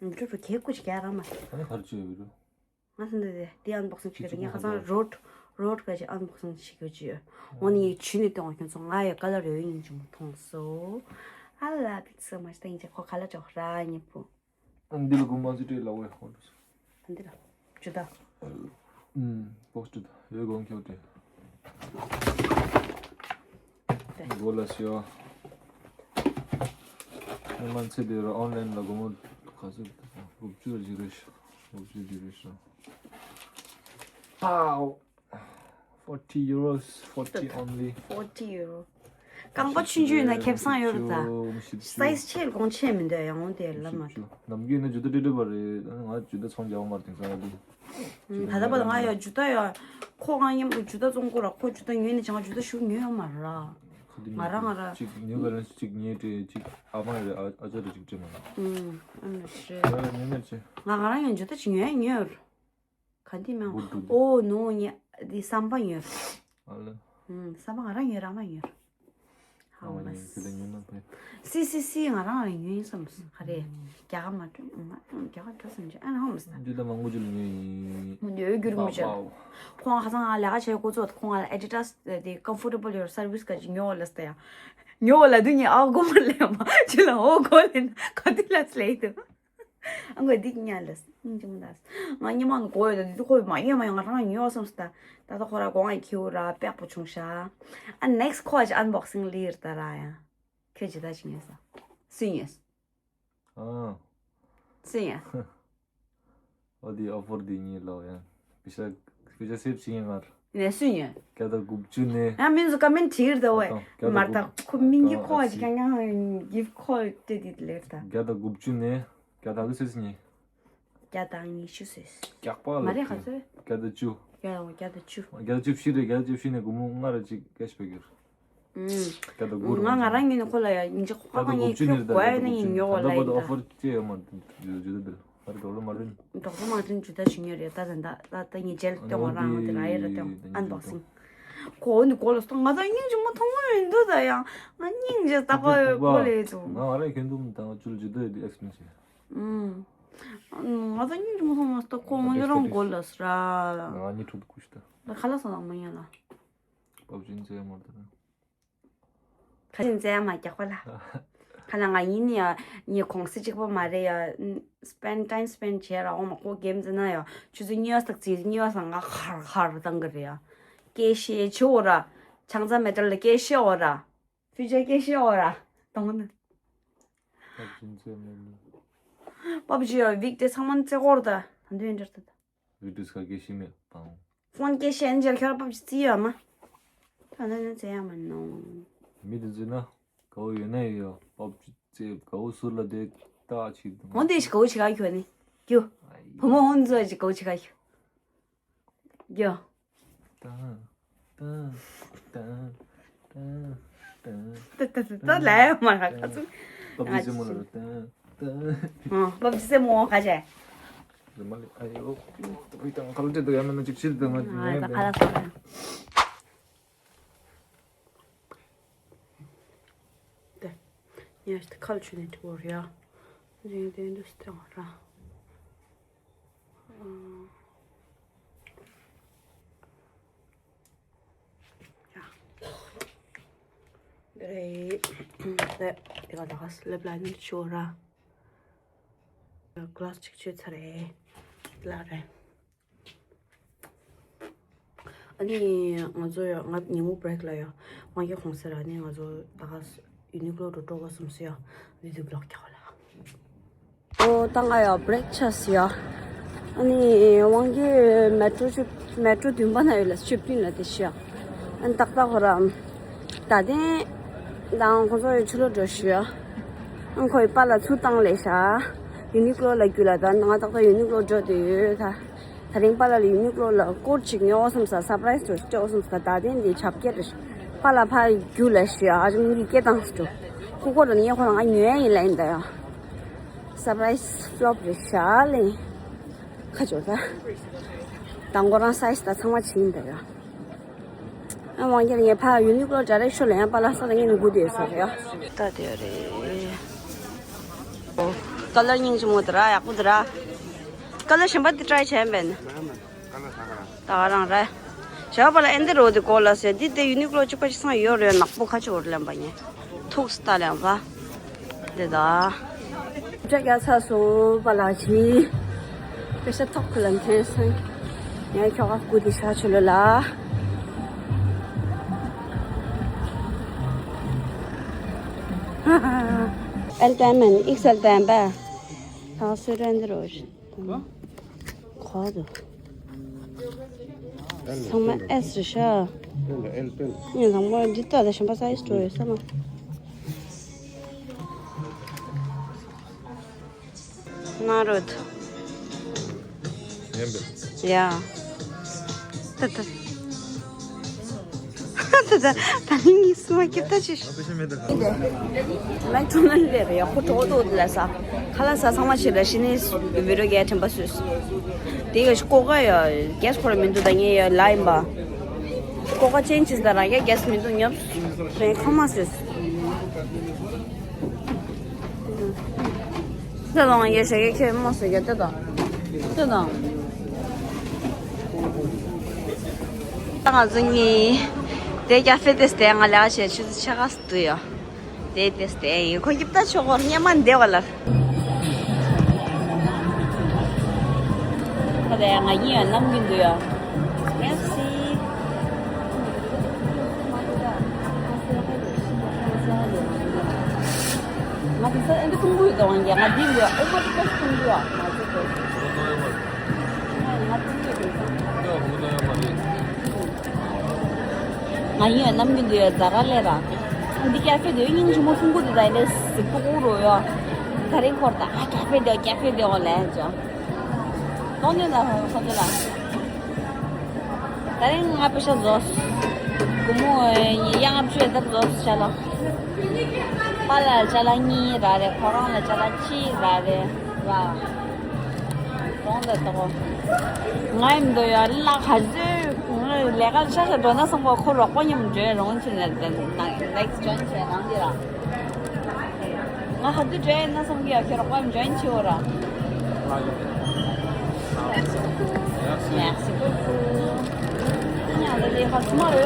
བི་ཌི་ཡོ་གེ་ཀུ་ཅིག་རྒྱག་རམ་མ། ཨ་ནི་ག་རེ་བྱེད་བི་ཌི་ཡོ། ང་ཚོ་འདི་དེ་ཨན་བོག་སིང་བྱེད་ཀྱི་རེད། ངས་ཁ་སང་རོཌ་རོཌ་ག་ཅིག་ཨན་བོག་སིང་བྱེད་ཀྱི་ཡོད་ཅིག་འོ་ནི་ངས་ཇུས་ནས་སྟོན་བ་ཁྱོད་ཚོ་ང་ཡི་ཀ་ལ་རེ་བའི་སྙིང་རྗེ་མོ་མཐོང་སོ། ཨ་ལ་ཐེངས་སུ་མ་ཤི་ད་ཡིན་ཅིག་ཁོ་ཁ་ལ་ཅོག་ར་ཉེ་པོ། ཨ་འདི་ལ་གོ་མ་ཚུད་ལ་ཝེ་ཧོ་འདི་ར་ཇུ་ད། ཨུམ་བོག་སི་ཇུ་ད་ཡོད་གོང་ཁྱོད་དེ། གོ་ལ་ཤི་ཡོ། ཨ་མ་ཚེ་འདི་ར་ཨོན་ལན་ལ་སྒོར་མོ་ག་ཚོད་དགུ་བཅུ་ལ་ཅིག་རེད་ཤག་སྒོར་བཅུ་ཅིག་རེད་ཤག Wow. Forty euros, forty only. Forty euro. རྐང་པ་ཆུང་ཆུང་ཡིན་ན་ཁེ་བཟང་ཡོད་རེད་ད། སའི་ཛི་ཆེ་གོང་ཆེ་མི་འདུག་ཡང་འོང་དེ་ལ་མ། ནམ་རྒྱུན་ནས་ཇུ་ད་སྤྲད་སྤྲད་པ་རེད། ང་ཇུ་ད་ཚོང་རྒྱག་པ་མ་རེད་དེང་སང་ལ་དེ། ད་ལྟ་བར་ང་ཡ་ཇུ་ད་ཡ། ཁོ་ང་མཉམ་དུ་ཇུ་ད་བཙོང་དགོས་ར་ཁོ་ཇུ་ད་ཉོས་ནས་ཅང་ཇུ་ད་ཞུ་ཉོས་ཡོད་མ་རེད་ར། ང་རང་ང་རང་། གཅིག་ཉོས་པ་རང་གཅིག་ཉོས་སྤྲད་གཅིག་ཨ་མ་རེད་ཨ་ཅག་རེད་གཅིག་སྤྲད་མ་རེད། ཨུམ། ཨ་མ་རེད། ཉོས་མེད་ཅེ། ང་ང་རང་ཡང་ཇུ་ད་ཅིག་ཉོས་ཡ་ཉོས་ཡོད། ག་འདི་མ། འོ་ནོ་ཉ་འདི་བསམ་པ་ཉོས། ཨ་ལ། ཨུམ། བསམ་པ་ང་རང་ཉོས་རང་མ་ཉོས། ཨ་མ་ཉོས་ཁྱོད་ལ་ཉོས་ན་ཕན། སི་སི་སི་ང་རང་རང་ཉོས་ཡིན་བསམ་སོང་ག་རེ། རྒྱ་གར་མ་སྤྲོད་མ་རྒྱ་གར་འགྲོ་བསམ་བྱས་ཨ་ནི་ཧོམ་སི་ད། འདི་ལ་མང་པོ་ཅིག་ལ་ཉོས་ཡིན། ཉོས་རྒྱུར་མི་བྱ། ཁོང་ཁ་སང་ང་ལས་ཀ་བྱས་འགོ་ཚུགས་ཁོང་ང་ལ་Adidas དེ་comfortable your service ག་ཅིག་ཉོ་ལ་སྟ་ཡ། ཉོ་ལ་དུས་ཉི་ཨ་གོ་མ་ལས་མ་ཅི་ལ་ཨོ་གོ་ལེན་ག་དུས་ལ་སླེ་དུ། ཨ་མགོ་འདི་ཉལ་ལ་སྙིང་རྗེ་མོ་ད། ང་ཉི་མ་ནི་གོ་ཡོད་ད་འདི་ཁོ་མ་ཡོད་མ་ཡོད་ང་རང་ཉོ་བསམ་སོང་ད། ད་ལྟ་ཁོ་ར་དགོང་ང་ཁྱེའུ་ར་པེག་པོ་བྱུང་ཤག་ཨ་next ཁོ་ཨ་ཅི་unboxing ལིར་ད་ར་ཡ། ཁྱོད་ཇི་ད་ཅི་ཉོས་ས། སུས་ཉོས་ས། ཨ། སུས་ཉོས། ཨོ་དེ་ཨོ་ཕར་དེ་ཉོས་ལོ་ཡ། པི་ཤ་པི་ཤ་སེབ་བྱེད་ངེས་མར། ནས་སུས་ཉོས། བརྒྱ་དང་དགུ་བཅུ་ནས། ཡང་མིན་ཟུ་ཀ་མེན་བྲིས་ཡོད་ད་ཝེ། མར་ད་ཁོ་མིན་གྱི་ཁོ་ཨ་ཅི་ཀྱང་ཀྱང་gift ཁོ་སྤྲད་དེ་ལེར་ད། བརྒྱ་དང་དགུ་བཅུ་ནས། བརྒྱ་དང་དགུ་ཚོད་ཉོས། བརྒྱ་དང་ཉི་ཤུ་ཚོད། རྒྱག་པ་ལ་མ་རེད་ག་ཚོད། བརྒྱ་དང་བཅུ། ཡ་ཡང་བརྒྱ་དང་བཅུ། བརྒྱ་དང་བཅུ་བཞི་རེད་བརྒྱ་དང་བཅུ་བཞི་ནས་སྒོར་མོ་ལྔ་རེ་གཅིག་cash back ཡོད། ཨུམ། བརྒྱ་དང་དགུ་རེད། ང་ང་རང་ཉིད་ནས་ཁོ་ལ་ཡ་ཡིན་གཅིག་ཁོ་ཁ་ང་ངས་ཁྱོད་དགོས་ཡ་ན་ངས་ཉོ་བ་ལ་ཡིན་ད། ད་ལྟ་བར་དུ་ཨོ་ཕར་སྤྲད་ཡོད་མ་རེད་ཇུ་ད་བེལ་ཨ་རེ་ཌོག་ཊར་མ་རིན། ཌོག་ཊར་མ་རིན་ཇུ་ད་ཞིག་ཉོས་རེད་ད་ད་ད་ད་ངས་ཇེལ་སྟོན་བ་རང་དེ་ར་ཡེ་ར་སྟོན་unboxing། ཁོ་འདི་གོ་ལ་སོང་། ང་ད་སྙིང་རྗེ་མོ་མཐོང་གི་མི་འདུག་ད་ཡང་ང་སྙིང་རྗེ་ལྟག་པ་ཡོད་གོ་ལེ་འདུག་ང་ང་རེ་ཁྱོད་འདུག་ད་ང་ཅུལ་ཇི་དུ་ཡོད་ཨེགས་པི་རི་ཡན་སི་ཡོད། ཨུམ། ང་ད་སྙིང་རྗེ་མོ་མཐོང་མ་སོང་། ཁོ་ང་ཚོ་རང་གོ་ལ་སོང་ར། ང་གཉིས་ཁྲོད་དུ་ཁུ་ཤི་ད། ད་ཁ་ལག་ཟ་ན་མ་ཡིན་ལ། པབ་ཇི་འཛེ་མར་ད་ན། ཁ་ཆེམས་མཛད་མ་རྒྱག་པ་ལ། ཁ་ན་ང་ཡིན་ཡ། ངའི་གོང་ས་གཅིག་པོ་མ་རེད་ཡ། སྤེན་ཊའིམ་སྤེན་བྱས་ར་འོ་མ་ཁོ་གེམ་ཟེར་ན་ཡ། ཆུ་ཚོད་གཉིས་པ་སྟག་རྩིས་གཉིས་པ་སང་ང་ཧར་ཧར་བཏང་གི་རེད་ཡ། སྐད་བཤད་ཆེ་འོ་ར། ཆང་ས་མེ་ཏལ་ལ་སྐད་བཤད་འོ་ར། ཕུ་ཅེ་སྐད་བཤད་འོ་ར། གཏོང་ན། པབ་ཇི་འཛེ་མེད་ལ། པབ་ཇི་ཡ་ཝིག་ཌེ་ཚང་མ་རྩེ་སྐོར་ད། ད་འདོན་འདྲ་ད། ཝིག་ཌེ་སྐད་བཤད་མེད་པའང་། ཕོན་སྐད་བཤད་འཇལ་ཁྱོད་པབ་ཇི་རྩིས་ཡོད་མ། ད་ནི་ནི་རྩེ་ཡ་མ་ནོ། མི་དེ་ཚོས་ན། དགའ་བོ་ཡོད་ན་ཡོད་པབ་ཅིག་ཙེ་དགའ་བོ་ཟུར་ལ་བསྡད་ཏག་ཅིག་འོན་ཏེ་ཞིག་དགའ་བོ་ཆེ་ག་ཁྱོད་ནི་རྒྱུ། ཨ་ཡེ། བུ་མོ་ཧོན་ཚོ་ཞིག་དགའ་བོ་ཆེ་ག་ཁྱོད་རྒྱུ། ཏང་ཏང་ཏང་ཏང་ཏང་། ཏ་ཏ་ཏ་ཏ་ལ་ཡ་མ་ར་ཁ་ཚུགས། པབ་ཅིག་ཙེ་མོ་ལ་ཏང་ཏང་། ཨ་པབ་ཅིག་ཙེ་མོ་ཁ་ཆེ། རི་མ་ལི་ཨ་ཡོ། ཏ་པི་ཏང་ཁ་ལ་ཏེ་ཏོ་ཡ་མ་ན་ཅིག་ཤིལ་ཏང་ང་ཨ་ད་ཁ་ལ་སོང་། དེ། ཉལ་ཏེ་ཁ་ལ་ཆུ་ནས་ཐུག་ར། རིང་དེ་འདུག་སྟེ་ང་ར། ཡ། དེ་རེད། དེ་དེ་ག་ད་ག་ལེབ་ལ་ནི་ཆུ་ར། གླ་སི་ཅིག་ཆུ་ཚ་རེད། ལ་རེད། ཨ་ནི་ང་ཚོ་ཡང་ང་ཉིན་མོ་བྷི་རེག་ལ་ཡང་དབང་རྒྱལ་གོང་ས་ར་ནི་ང་ཚོ་ད་ག་ཡུ་ནི་ཀློ་རུ་འགྲོ་དགོས་བསམ་སོང་ཡ། བི་ཌི་ཡོ་བི་ལོག་རྒྱག་གོ་ལ། ཨོ་ད་ང་ཡང་བྷི་རེག་ཆགས་སོང་ཡ། ཨ་ནི་དབང་རྒྱལ་མེ་ཊོ་ཆུ་མེ་ཊོ་བདུན་པ་ན་ཡོད་ལ་ཆུ་པིན་ལ་དེ་ཤི་ཡ། ཨ་ནི་ཏག་ཏག་ཁོ་ར་ད་ཐེངས་དང་ཁོང་ཚོ་ཡང་ཕྱི་ལོགས་འགྲོ་ཤི་ཡ། ཨ་ནི་ཁོ་ཡི་པཱ་ལགས་ཚུར་བཏང་ལས་ཤག་ཡུ་ནི་ཀློ་ལ་རྒྱུགས་ལ་ད་ང་ཏག་ཏག་ཡུ་ནི་ཀློ་འགྲོ་དུས་ཡོད་ད། ད་རིང་པཱ་ལགས་ལ་ཡུ་ནི་ཀློ་ལ་སྐོར་ཅིག་ཉོ་བསམ་ས་སར་པ་རའི་སི་ཅིག་སྤྲོད་བསམ་ས་ད་ཐེངས་འདི་བྱ་བརྒྱད་རེད། པཱ་ལགས་ཕར་རྒྱུགས་ལ་ཤི་ཨ་ཅག་གཉིས་ཀྱི་སྐད་བཏང་སི་འགྲོ། ཁུ་ཁོ་ར་ནི་ཁོ་རང་ང་ཉོ་ཡ་ཡིན་ལ་ཡིན་ད་ཡ། སར་པ་རའི་སི་ཕི་ལོབ་རེད་ཤག་ལེ། ཁ་ཆོར་ད། དང་ཁོ་རང་སའི་ཛི་ད་ཚང་མ་ཕྱིན་ད་ཡ། ཨ་དབང་རྒྱལ་ངས་ཕ་ཡུ་ནི་ཀློ་འདྲ་རེ་ཤོ་ལ་ཡང་པཱ་ལགས་ས་ལ་ངས་ནི་སྒུག་བསྡད་ཡོད་ས་རེད་ཡ། ད་དེ་རེད། ཨོ། ཀ་ལར་སྙིང་རྗེ་མོ་དེ་ར་ཡག་པོ་དེ་ར། ཀ་ལར་གཞན་པ་དེ་ཊ་རའི་བྱས་པས་ན། ད་ག་རང་ར། ཞའོ་པཱ་ལགས་ཨེ་འདི་རོ་དེ་གོ་ལ་ཟེར་འདི་དེ་ཡུ་ནི་ཀློ་གཅིག་པ་ཅིག་སང་ཡོད་རེད་ནག་པོ་ཁ་ཆེ་བོར་ལེན་པ་ཉེ། ཐུགས་ལྟ་ལེན་པ། འདི་ད། བཀྲ་རྒྱལ་ཚ་སོ་པ་ལགས་ཀྱིས། དཔེ་ཆ་ཐོག་ཁུ་ལ་འཐེན་སོང་། ངས་ཁྱོ་ག་སྐུ་དེ་ཤ་ཆུ་ལོ་ལ། ཨེལ་ཏན་མན་ཨིག་སེལ་ཏན་པ། ཐང་སུ་རན་དི་རོ་ཤི། ཁོ་དུ། ཚང་མ་ཨེས་རེད་ཤག་ཨེལ་ཨེལ་ཨེལ། ངས་ཚང་མ་འདི་ལྟ་ད་གཞན་པ་སའི་ཛི་འགྲོ་ཡོད་ས་མ། ན་རོ་དུ། ཡ། ད་ད། ད་ད་ད་ནི་ངའི་སུ་མ་སྐྱིད་ད་ཅི། མེག་ཌོ་ནལ་ལས་རེད་ཡ་ཁོ་གྲོགས་ཏོ་དེ་ལ་ས། ཁ་ལག་ཟ་ཚང་མ་ཕྱིར་ལ་ཤི་ནས་བི་རོ་གས་དྲན་པ་སོས། དེ་ག་ཤི་ཀོ་ཀ་ཡ་གེ་སི་ཁོ་ར་མི་འདུག་ད་ངས་ཡ་ལ་ཡིན་པ། ཀོ་ཀ་ཅན་ཅིས་ད་རང་ཡ་གེ་སི་མི་འདུག་ཉོབ། རེད་ཁ་མ་སོས། ད་དང་ཡེ་ཤེས་ཀྱི་ཁྱེད་མོ་ཟེར་གྱི་ད་དང་། ད་དང་། ད་ང་ཚོ་གཉིས་དེ་ཀ་ཧྥེ་དེ་སྟེ་ང་ལས་ཀ་བྱས་ཆུ་ཚོད་ཕྱེད་ཀ་སུ་འདུག་ཡོད། དེ་དེ་སྟེ་ཡིན་ཁོ་སྐྱིད་པོ་ཆོག་གོ་སྙེ་མ་འདེ་བ་ལ། ཁ་དེ་ང་གཉིས་ཡང་ནམ་རྒྱུན་འདུག་ཡོད། Merci། ང་དེ་ཚོ་ཨེ་འདི་ཀྲུང་གོའི་དོང་ཡིན། ང་འདི་ཡོད་ཨེ་མ་དེ་ཀྲུང་གོའི་ཡོད། ང་ཚོ་དེ་ང་ཀྲུང་གོའི་དོང་ཡིན། ང་ཡིན་ཡོད་ནམ་རྒྱུན་འདི་ཡོད་ཛ་ར་ལས་ར། འདི་ཀ་ཧྥེ་དེ་སྙིང་རྗེ་མོ་ཧྥུང་གུ་དེ་ད་ཡིན་ལས་ཟིག་ཏུ་ཀོ་རོ་ཡོད། ད་རིང་འཁོར་ད་ཨ་ཀ་ཧྥེ་དེ་ཀ་ཧྥེ་དེ་འོ་ལས་ཅོ། གཏོང་ནས་ལ་ཁོ་ཚོ་ལ། ད་རིང་ང་པེ་ཤ་རྫོགས། སྒོར་མོ་ཡ་ལྔ་བཅུ་ཡ་ལྔ་བཅུ་རྫོགས་ཅ་ལག་པཱ་ལགས་ཅ་ལག་གཉིས་རག་རེད། ཁོ་རང་ལ་ཅ་ལག་གཅིག་རག་རེད་ལ། གཏོང་ད་ལྟ་གོ། ང་ཡིན་འདོད་ཡ་ལ་ག་ཚོད་ང་ ལས་ཀ་ཤ་ཤ་འགྲོ་ན་སོང་པ་ཁོ་རོགས་པ་མཉམ་འགྲོ་རོང་ཆེ་ནས་ནང་next join་བྱས་ནང་འདི་ར། ང་ཧ་དུ་འགྲོ་ཡིན་ན་སོང་གི་ཡ་ཁྱེད་རོགས་པ་མཉམ་join་བྱེད་འོ་ར། Merci beaucoup. Merci beaucoup. Merci beaucoup.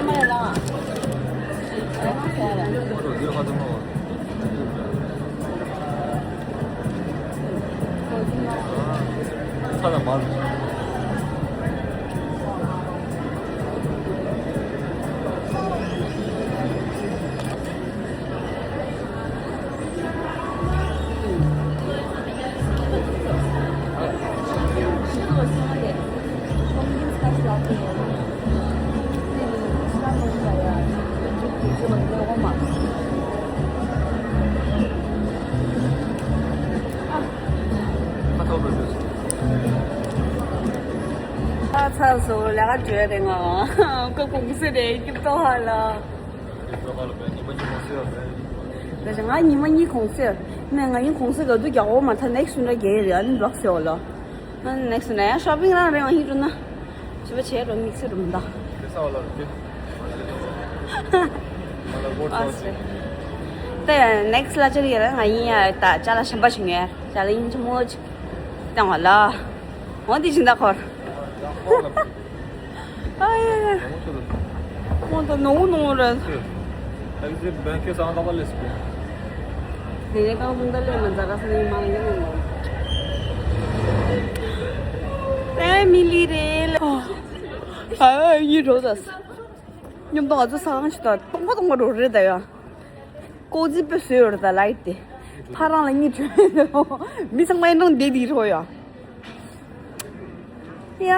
ཚར་སོང་། ལས་ཀ་བྱོས་རེད་ང་། ཀོ་གུང་སེ་རེད་སྐྱིད་ཏོ་ཧ་ལ། ད་ང་ཉི་མ་གཉིས་གུང་སེ། ནས་ང་ཡིན་གུང་སེ་ག་དུས་རྒྱག་འོ་མ་ཐ་next་ཟུན་ར་རྒྱག་ཡི་རེད། ཨ་ནི་block་སེ་འོ་ལ། ཨ་ནི་next་ཟུན་ར་ཡང་shopping་རང་རེད། ང་ཡིན་འགྲོ་ན་ཞིབ་པ་བྱས་རོ་མིག་སེ་རུ་མི་འདའ། ཨ་སེ། ད་next་ལ་ཅི་རེད་ང་ཡིན་ཡ་ད་ཅ་ལག་གཞན་པ་ཞིག་ཉོས། ཅ་ལག་ཡིན་ཆུང་མོ་ཅིག་བཏང་བ་ལ། འོ་འདི་ཕྱིན་ད་འཁོར། ཨ་ཡ་ཡ། ཁོང་ཚོ་ནོར་བུ་ནོར་བུ་རེད། དེ་ནས་ཀང་ཀུང་ད་ལས་མ་འཛག་ག་ས་ནས་མ་ལ་ཡིན་ནོ། ཨེ་མི་ལི་རེད་ལ། ཨ་ཡི་རོ་ཟ། མཉམ་དུ་ང་ཚོ་ས་ཁང་ཞིག་དང་སྟོང་པ་སྟོང་པ་འགྲོ་རེད་ད་ཡ། ཀོ་ཙི་པེ་བཟོས་ཡོད་རེད་ད་light་དེ། ཕ་རང་ལ་གཉིད་བྲོས་མེད་དོ། མི་ཚང་མ་ཡིན་ནང་བསྡད་དེ་རོ་ཡ། ཡ།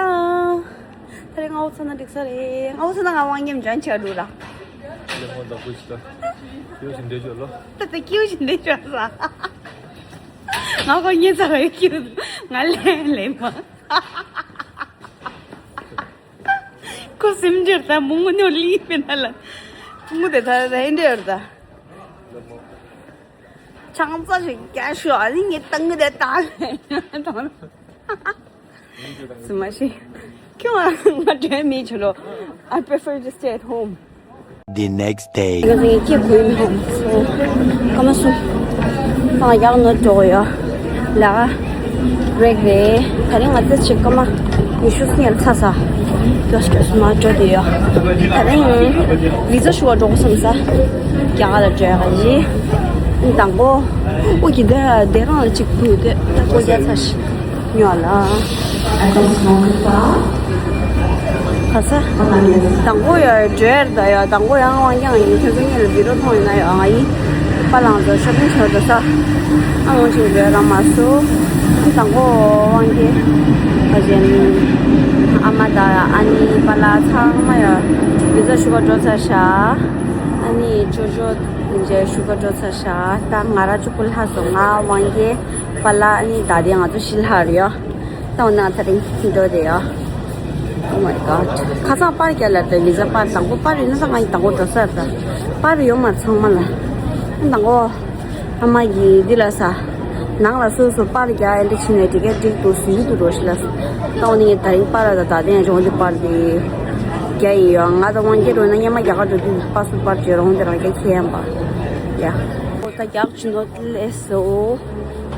ད་རེས་ང་འོ་ཚ་ན་འགྲིག་ས་རེད། ང་འོ་ཚ་ན་ང་དབང་སྙེམས་འཇོན་ཆེ་འགྲོ་ར། ལེ་མོ་ད་ཁུ་ཤི་ད། ཀྱུ་ཞིག་འདེད་ཆོག་ལོ། ད་ད་ཀྱུ་ཞིག་འདེད་ཆོག་ས། ང་ཁོ་ཉེ་ཚ་རེད་ཀྱུ། ང་ལེ་ལེ་མ། ཁོ་སེམས་ཅིག་ད་མོ་ངུ་ནོ་ལི་པེ་ན་ལ། ངུ་དེ་ད་ད་ཧེན་དེ་ཡོད་ད། ཆང་ས་ཞིག་རྒྱ་ཤོག་ཨ་ནི་ངས་ཏང་གི་དེ་ད་ལེ། ཙི་མ་ཤི། ཁྱོད་ང་འདྲེ་མི་ཆུ་ལོ། I prefer to stay at home. The next day. ང་ཚོ་ཡི་སྐྱེ་དགོས་མི་ཧོམ། ཀ་མ་སུ། ང་ཡག་ནོ་འགྲོ་ཡོ། ལ་རེག་རེ། ད་རིང་ང་ཚོ་ཆིག་ཀ་མ་ཉི་ཤུ་ཉེར་ཚ་ས། ཡོ་སྐྱོ་སུ་མ་འགྲོ་དེ་ཡོ། ད་རིང་བི་ཛ་ཞུ་བ་འགྲོ་གོ་སམ་ས། རྒྱ་གར་ལ་འགྲོ་ཡ་ག་ཡི། དང་པོ། ཨོ་ཀི་དེ་དེ་རང་ལ་ཅིག་བུ་དེ་ད་ཀོ་རྒྱ་ཚ་ཤི། ཉོ་ལ། ཁ་ས། དང་པོ་ཡ་འགྲོ་ཡར་ད་ཡ་དང་པོ་ཡང་དབང་རྐྱང་ཡིན། ཁྱོད་ཚོ་གཉིས་ལ་བི་རོ་མཐོང་ཡོད་ན་ཡ་ང་ཡིན། པ་ལང་ཚོ་ཤོ་པིང་ཤོར་ད་ས། ཨ་ལོང་ཅིག་འགྲོ་ཡ་ར་མ་སུ། དང་པོ་དབང་རྐྱང་། ཨ་ཅན། ཨ་མ་ད་ཨ་ནི་པ་ལ་ཚང་མ་ཡ། བི་ཛ་ཞུ་ག་འགྲོ་ཚར་ཤག་ཨ་ནི་ཅོ་ཅོ་འཇལ་ཞུ་ག་འགྲོ་ཚར་ཤག་ད་ང་ར་གཅིག་པུ་ལྷག་སོང་། ང་དབང་རྐྱང་། པ་ལ་ཨ་ནི་ད་དེ་ང་ཚོ་ཤི་ལྷག་རེད་ཡ། ད་འོ་ན་ད་རིང་འགྲོ་དེ་ཡ། Oh my god. ཁ་སང་པར་རྒྱག་ལ་ད་བི་ཛ་པར་དང་པོ་པར་ཡོད་ན་ད་ང་ཡི་དང་པོ་འགྲོ་ས་ད། པར་ཡོད་མ་ཚང་མ་ལ། དང་པོ། ཨ་མ་གི་འདི་ལ་ས། ནང་ལ་སོ་སོ་པར་རྒྱག་ཨེ་འདྲ་ཕྱིན་ནས་དེ་གས་འགྲིག་འདུག་སུ་ཡིན་འདུག་རོ་ཞི་ལ་ས། ད་འོ་ནི་ད་རིང་པར་ལ་ད་ད་དེ་ཡང་འཇོག་འདི་པར་དེ། རྒྱ་ཡི་ཡོ་ང་ད་དབང་རྐྱང་འགྲོ་ན་སྙེ་མ་རྒྱ་གར་འགྲོ་དུས་པར་སུ་པར་བརྗོད་རོང་དེ་རང་རྒྱ་ཁྱེད་ཡན་པ། ཡ། ཨོ་ད་རྒྱག་ཅི་ནོ་ལས་སོ།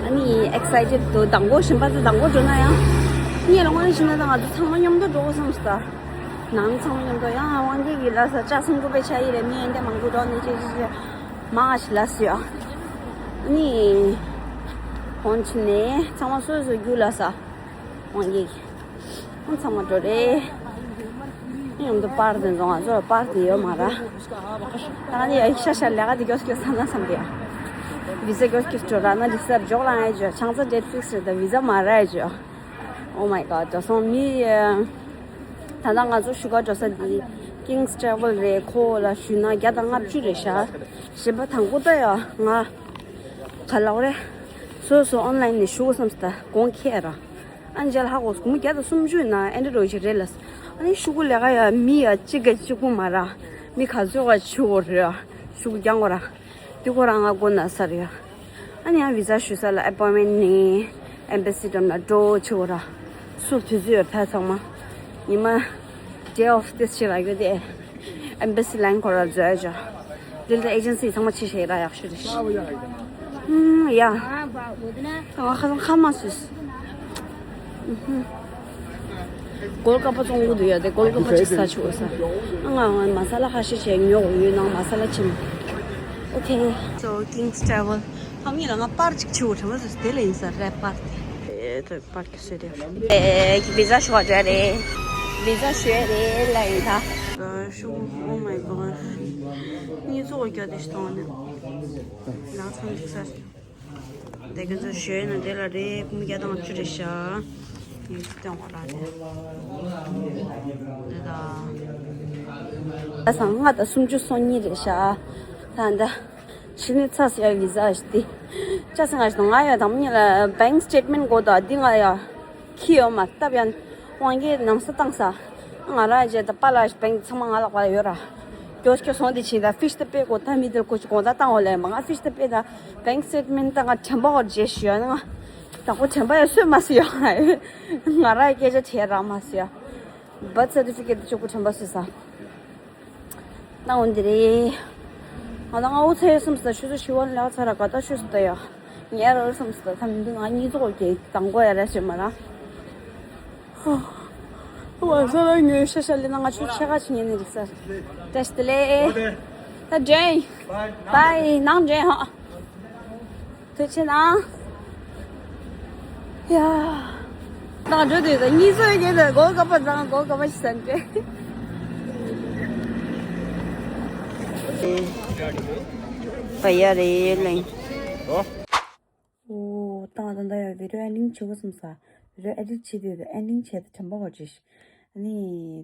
ཨ་ནི་ཨེག་སའི་ཊེཌ་འདུག་དང་པོ་གཞན་པ་ཚོ་དང་པོ་འགྲོ་ན་ཡང་། ངས་ལ་དངོས་གནས་བྱས་ན་ད་ང་ཚོ་ཚང་མ་མཉམ་དུ་འགྲོ་དགོས་བསམ་སོང་ད། ནང་ཚང་མ་མཉམ་དུ་ཡང་དབང་རྐྱང་གི་ལ་ས་ལྕགས་སྲིན་ཀུ་པའི་ཆ་ཡི་རེད། མི་ཡན་ཏེ་མང་པོ་འགྲོ་ནས་ཅི་ཅི་ཅི་མང་ཞིག་ལ་སུ་ཡ། ཨ་ནི་ཧོན་ཆི་ནས་ཚང་མ་སོ་སོ་རྒྱུགས་ལ་ས། དབང་རྐྱང་གི། ཨ་ཚང་མ་འགྲོ་རེད། མཉམ་དུ་པར་དེ་འཛོང་ང་ཚོ་པར་དེ་ཡོད་མ་ར། ད་ནི་ཡ་ཤ་ཤ་ལས་ཀ་དེ་མགྱོགས་མགྱོགས་ཚང་ན་བསམ་པས་ཡ། བི་ཟ་མགྱོགས་མགྱོགས་འགྲོ་ར་ན་འགྲིག་སར་འཇོག་ལ་ང་ཡ་འཇོ་ཆང་ས་ཌེ་ཊི་ཕིག་སི་རེད་ད་བི་ཟ་མ་ར་ཡ་འཇོ། Oh my god འགྲོ་སོང་མི། ད་ལྟ་ང་ཚོ་བཞུགས་སྒར་འགྲོ་ས་འདི་King's Travel རེད། ཁོ་ལ་ཞུས་ན་བརྒྱ་དང་ལྔ་བཅུ་རེད་ཤག་གཞན་པ་དང་པོ་ད་ཡ་ང་ག་ལ་བ་རེད། སོ་སོ་ཨོན་ལན་ནས་ཞུ་དགོས་བསམ་སོང་ད་གོང་ཁེ་ར། ཨ་ནི་རྗེས་ལ་ཧ་གོ་སོང་། སྒོར་མོ་བརྒྱ་དང་སུམ་ཅུ་ཡིན་ན་ཨེ་འདྲ་འགྲོ་ཞིག་རེད་ལ། ཨ་ནི་ཤོག་གུ་ལས་ཀ་ཡ་མི་ཡ་གཅིག་ག་གཅིག་པུ་མ་ར། མི་ག་ཚོད་ག་ཆུ་བོ་རེད་ཡ། ཤོག་གུ་རྒྱང་བ་ར། དེ་ཁོ་རང་ང་མགོ་ན་ས་རེད་ཡ། ཨ་ནི་ཡང་བི་ཟ་ཞུ་ས་ལ་ཨེ་པོན་མེན་ནི་ཨེམ་བེ་སི་འགྲམ་ལ་འགྲོ་ཆུ་བོ་ར། སུ་དུས་ཚོད་ཡོད་ད་ཚང་མ། ཉི་མ། Day off this year, I go there. Embassy line ཁོ་ར་འཛུལ་ཡ་ཅོ། འདི་ལ་agency ཚང་མ་ཕྱི་ཤེས་ར་ཡག་ཤོས་རེད། ཨུམ། ཡ། ང་ཁ་སང་ཁ་མ་ཟོས། ཨུམ། གོལ་ཀ་པ་བཙོང་གི་འདུག་ཡ། དེ་གོལ་ཀ་པ་ཅིག་ཟ་ཆུག་ས། ང་ང་མ་ས་ལ་ཁ་ཤས་བྱས་ཉོ་དགོས། ཡུལ་ནང་མ་ས་ལ་ཆེན། Okay, so King's Travel. ཨ་མི་ལ་ང་པར་ཅིག་ཆུ་བོ་ཁྲ་མ་ཟོས། དེ་ལ་ཡིན་ས་རེད་པར་དེ། པར་གྱི་སུ་རེད། ཨེ། བི་ཛ་ཞུ་བ་རེད། བི་ཛ་ཞུ་ཡ་རེད་ལ་ཡིན་ད། ཞུ། Oh my god. གཉིས་ཚོགས་རྒྱ་དེ་ཞིག་བཏང་ནས། ལག་ཚང་འགྲིག་ས་རེད། དེ་ག་ཚོད་ཞུ་ཡ་ན་དེ་ལ་རེད། ཀུམ་བརྒྱ་དང་བཅུ་རེད་ཤག་ཡིན་སྟོན་བ་ར་དེ། དེ་ད། ལ་སང་ལྔ་དང་སུམ་ཅུ་སོ་གཉིས་རེད་ཤག་ད་ད། ཕྱི་ནས་ཚ་ཟེར་ཡ་བི་ཟ་ཞིག་དེ། ཅག་སེ་ང་ཞིག་དང་ང་ཡ་དང་མི་ལ་bank statement དགོས་དང་འདི་ང་ཡ་ཁྱི་ཡོད་མ་སྟབས་ཡ། དབང་གིས་ནམ་ས་བཏང་ས། ང་ར་རྗེས་ད་པཱ་ལགས་ཤིག་bank དེ་ཚང་མ་ང་ལ་དགོས་ཡོད་ར། སྐྱོ་སྐྱོ་སོང་དེ་ཕྱིན་ད་fish དེ་དཔེ་དགོས་ད་མི་དེར་ཁོ་ཅིག་དགོངས་དག་བཏང་འོ་ལས་མ་ང་fish དེ་དཔེ་ད་bank statement ད་ང་དྲན་པ་འོར་རྗེས་ཞུ་ཡ་ན་ང་དང་པོ་དྲན་པ་ཡ་སོས་མ་སོས་ཡ། ང་ར་ཡ་སྐད་ཆ་བྱས་རག་མ་སོས་ཡ། Birth certificate དེ་ཆོག་གི་དྲན་པ་སོས་ས། ད་འོ་འདི་རེད། ང་ད་ང་འུ་ཚ་ཡོད་བསམ་སོང་། ཆུ་ཚོད་བཞི་པ་ལ་ཚར་ར་ག་ད་ཤོད་སོང་ད་ཡ། ཉལ་རོལ་བསམ་སོང་། ད་མི་འདུག་ང་གཉིད་ཚོགས་ཀྱི་དང་པོ་ཡ་ར་ཞེ་མ་ར། འོ་ས་ར་ཉོས་ཤ་ཤ་ལེ་ན་ང་ཆུ་ཚོད་ཕྱེད་ཀ་ཕྱིན་ཉལ་ནས་རིག་ས། བཀྲ་ཤིས་བདེ་ལེགས། ད་འཇོན། Bye. Bye. ནང་འཇོན་ཧ། ཐུགས་རྗེ་གནང་། ཡ། ནང་འགྲོ་དུས་ད་གཉིད་སད་ཀྱི་འདུག་གོ་སྐབས་པ་ཙང་གོ་སྐབས་པ་ཞིག་ཟེར་ཏེ། བ་ཡ་རེ་ལེང་། ཨོ། ད་ད་ད་ཡ་video editing བྱེད་དགོས་བསམ་ས། Video edit བྱེད་དུས་ད་editing བྱས་ཏེ་དྲན་པ་འོར་ཅིག་ཨ་ནི་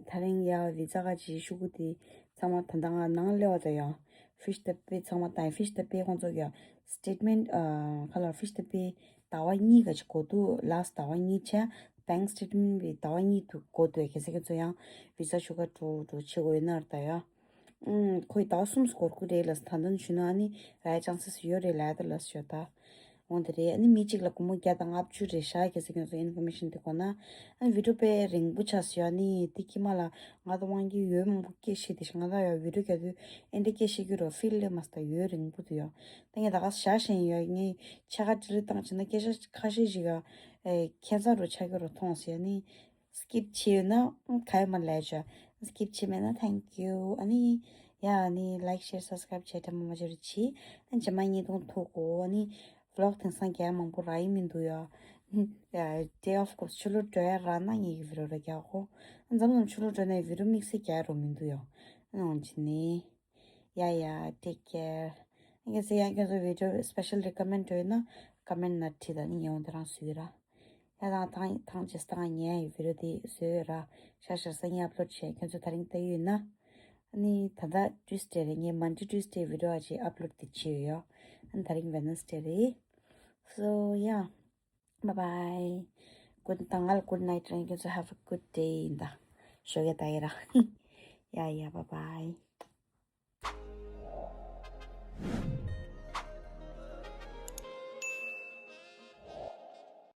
ད་རིང་ཡ་བི་ཛ་ག་ཅིག་ཤུ་གུ་དེ་ཚང་མ་ད་ལྟ་ང་ནང་སླེབས་པ་དང་ཡང་fish དེ་དཔེ་ཚང་མ་དང་fish དེ་དཔེ་ཁོང་ཚོ་གི་statement ཨ་ཁ་ལ་fish དེ་དཔེ་ཟླ་བ་གཉིས་ག་ཅིག་འགོར་འདུག last ཟླ་བ་གཉིས་ཆ་bank statement དཔེ་ཟླ་བ་གཉིས་དུ་འགོར་འདུག་གལ་སྲིད་ཁྱེད་ཚོ་ཡང་བི་ཛ་ཤུ་གུ་འགྲོ་འགྲོ་བྱེད་དགོས་ཡོད་ན་ད་ཡ། ཨུམ། ཁོས་ཟླ་བ་གསུམ་འགོར་གི་རེད་ལ། ད་ལྟ་ཞུས་ན་ཨ་ནི་རའི་ཅང་སི་ཡོད་རེད་ལ་ད་ལ་ཞོ་ད། འོ་འདི་རེད། ཨ་ནི་མི་གཅིག་ལ་སྒོར་མོ་བརྒྱ་དང་ལྔ་བཅུ་རེད་ཤག་གལ་སྲིད་ཁྱོད་ཚོ་information དེ་དགོས་ན། ཨ་ནི་video དཔེ་རིང་པོ་ཆགས་སོང་ཡ། ཨ་ནི་དེ་དཀྱིལ་མ་ལ་ང་དང་དབང་གིས་ཡོད་མང་པོ་སྐད་བཤད་དེ་ཤག་ང་དང་ཡ་video རྒྱག་དུས་ཨེ་འདྲ་སྐད་བཤད་རྒྱུ་རོ་feel ལས་མ་སྟ་ཡོད་རིང་པོ་འདུག་ཡ། ད་ངས་ད་ག་ཞག་ཞེན་ཡ་ངས་ཕྱེད་ཀ་delete བཏང་བྱས་ན་སྐད་ཆ་ཁ་ཤས་ཤིག་ཡ་ཨེ་ཁྱད་མཚར་རུ་ཆགས་ཀྱི་རུ་མཐོང་སོང་ཡ། ཨ་ནི། Skip བྱས་ཡོད་ན་ག་ཡོད་མ་ལས་ཆོག skip བྱས་མེད་ན་thank you། ཨ་ནི་ཡ་ཨ་ནི་like share subscribe བྱས་དྲན་པ་མ་བརྗེད་རོགས་གྱིས། ཨ་ནི་རྗེས་མ་བརྙན་ཐུང་ཐུག་གོ་ཨ་ནི་vlog དེང་སང་རྒྱག་མང་པོ་རག་ཡི་མི་འདུག་ཡ། ཡ་day off གོ་ཕྱི་ལོགས་འགྲོ་ཡ་རག་ན་ངེད་ཀྱི་video ར་རྒྱག་གོ་ཨ་འཛམ་གླིང་ཕྱི་ལོགས་འགྲོ་ནས་video དམིགས་བསལ་རྒྱག་རོགས་མི་འདུག་ཡ། ཨ་ནི་འོང་ཅི་ནི། ཡ་ཡ་take care། ཨ་ནི་གལ་སྲིད་ཡང་ཁྱོད་ཚོ་video special recommend འདྲ་ཡོད་ན་comment ན་བྲིས་དང་ཨ་ནི་ངས་འོང་དེ་རང་བཟོས་ར། ཡ་ད་ཐང་ཐང་ཅེས་ད་ངས་ཡི་video དེ་བཟོས་ར། ཤ་ཤ་སང་ཉིན་upload བྱས། ཁྱོད་ཚོ་ད་རིང་ལྟ་ཡོད་ན། ཨ་ནི་ད་ལྟ་Tuesday རེད། ངས་Monday Tuesday video ཨ་ཅེ་upload དེ་བྱས་ཡོད་ཡ། ཨ་ནི་ད་རིང་Wednesday རེད། So yeah, bye bye. Good ད་ང་ལ་good night རེད། ཁྱོད་ཚོ་have a good day ཡིན་ད། ཞོགས་ཀས་ད་ཡི་ར། ཡ་ཡ་bye bye.